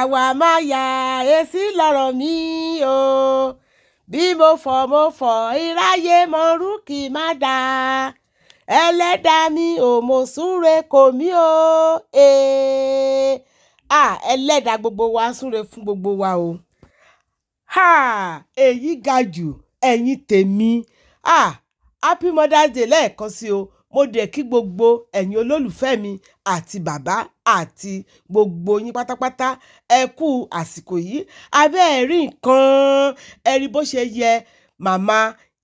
Àwa máa yà èsì lọ́rọ̀ mi o. Bí mo fọ̀ mo fọ̀ iráyé mọ̀rúkì má dà. Ẹlẹ́dàá mi ò mo súre kò mí o. Ee. Ah, ẹlẹ́dàá gbogbo wa súre fún gbogbo wa o. Ha! Èyí ga jù, ẹ̀yin tèmi. Ah, Happy Mother's Day lẹ́ẹ̀kan sí o. Mo dẹ̀ kí gbogbo ẹ̀yin olólùfẹ́ mi àti bàbá àti gbogbo yín pátápátá. Ẹ kú àsìkò yìí. Abẹ́ ẹ rí nǹkan, ẹ rí bó ṣe yẹ màmá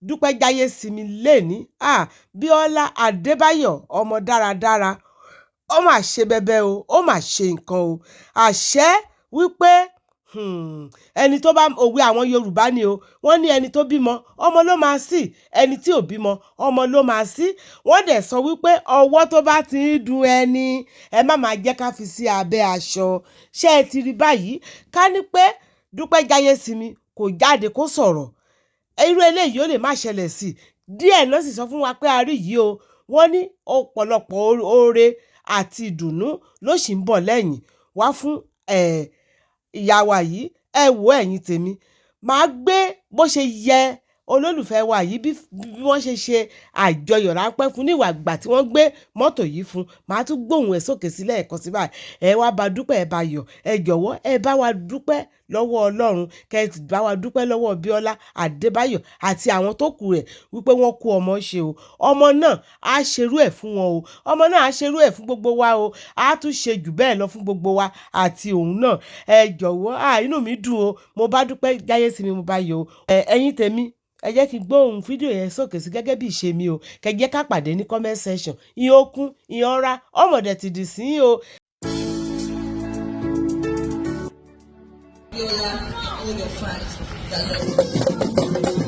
Dúpẹ́ Jáyésinmi lénìí. Ah, Bíọ́lá Adébáyọ̀, ọmọ dáradára. Ó mà ṣe bẹbẹ o, ó mà ṣe nǹkan o. Àṣẹ wípé ẹni tó bá òwe àwọn Yorùbá ni o. Wọ́n ní ẹni tó bímọ, ọmọ ló máa sí. Ẹni tí ò bímọ, ọmọ ló máa sí. Wọ́n dẹ̀ sọ wípé ọwọ́ tó bá ti ń dun ẹni, ẹ má máa jẹ́ ká fi sí abẹ́ aṣọ. Ṣé ẹ ti rí báyìí? Ká ní pé Dúpẹ́ Jáyésinmi kò jáde kó sọ̀rọ̀. Irú eléyìí ó lè má ṣẹlẹ̀ sí. Díẹ̀ náà sì sọ fún wa pé a rí yìí o. Wọ́n ní ọ̀pọ̀lọpọ̀ oore àti ìdùnnú ló sì ń bọ̀ lẹ́yìn wá fún ìyá wa yìí. Ẹ wò ẹ̀yin tèmi. Màá gbé bó ṣe yẹ olólùfẹ́ wa yìí bí wọ́n ṣe ṣe àjọyọ̀ ráńpẹ́ fún níwà ìgbà tí wọ́n gbé mọ́tò yìí fún. Màá tún gbóhùn ẹ̀ sókè sílẹ̀ ẹ̀kan sí báyìí. Ẹ wá bá dúpẹ́, ẹ bá yọ̀. Ẹ jọ̀wọ́ ẹ bá wa dúpẹ́ lọ́wọ́ Ọlọ́run. Kẹ́ ẹ sì bá wa dúpẹ́ lọ́wọ́ Bíọ́lá Adébáyọ̀ àti àwọn tó kù rẹ̀ wípé wọ́n kú ọmọ ṣe o. Ọmọ náà á ṣerú ẹ̀ fún wọn o. Ọmọ náà á ṣerú ẹ̀ fún gbogbo wa o. Á tún ṣe jù bẹ́ẹ̀ lọ fún gbogbo wa àti òun náà. Ẹ jọ̀wọ́, à inú mi dùn o. Mo bá Dúpẹ́ Jáyésinmi, mo bá yọ̀ o. Ẹ̀yin tèmi, ẹ jẹ́ kí n gbóhùn fídíò yẹn sókè sí gẹ́gẹ́ bí ìṣe mi o. Kẹ́ jẹ́ ká pàdé ní comment section. Ìyẹn okun, ìyẹn ọ̀rá, ọmọdé ti dì sí o. Biola and all your fans that love you.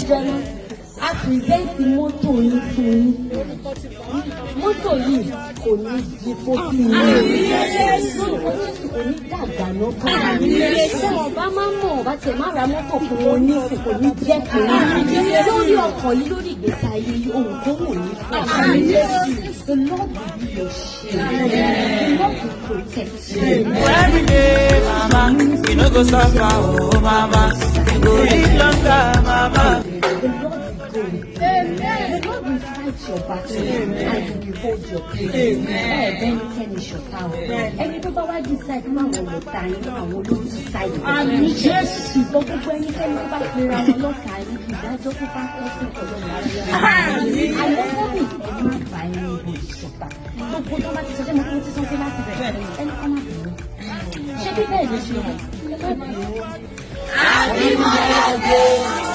Jọlá, a present mọ́tò yín fún yín. Mọ́tò yìí kò ní di pósí yín. Lórúkọ Jésù, kò ní dàgbà lọ́kàn. Tí wọn bá máa mọ̀ bá tiẹ̀ má ra mọ́tò fún wọn nísìn, kò ní jẹ́ kí lórí ọkọ̀ yìí, lórí ìgbésí ayé yìí, ohun tó wù ní fún. The Lord will be your shield. The Lord will protect you. Every day, mama, you no go suffer, oh mama. You go live longer, mama. The Lord will go with you. The Lord will fight your battle and you will hold your peace. Ẹ bẹ́nikẹ́ni ṣọ̀tá o. Ẹni tó bá wá decide fún àwọn ọ̀tá yín, àwọn olórí decide. Àmín Jésù. Gbogbo ẹnikẹ́ni tó bá pera wọn lọ́tàá yín, ìdájọ́ tó bá tọ́ sí Ọlọ́run á rí. Àmọ́ mummy, ẹ má bá ẹni bò ṣọ̀tá. Gbogbo tó bá ti sọ, jẹ́ mo ti sọ pé láti bẹ̀rẹ̀, ẹni kọ́ má bínú. Ṣé bí bẹ́ẹ̀ ló ṣe rí? Ẹ má bínú. Happy Mother's Day.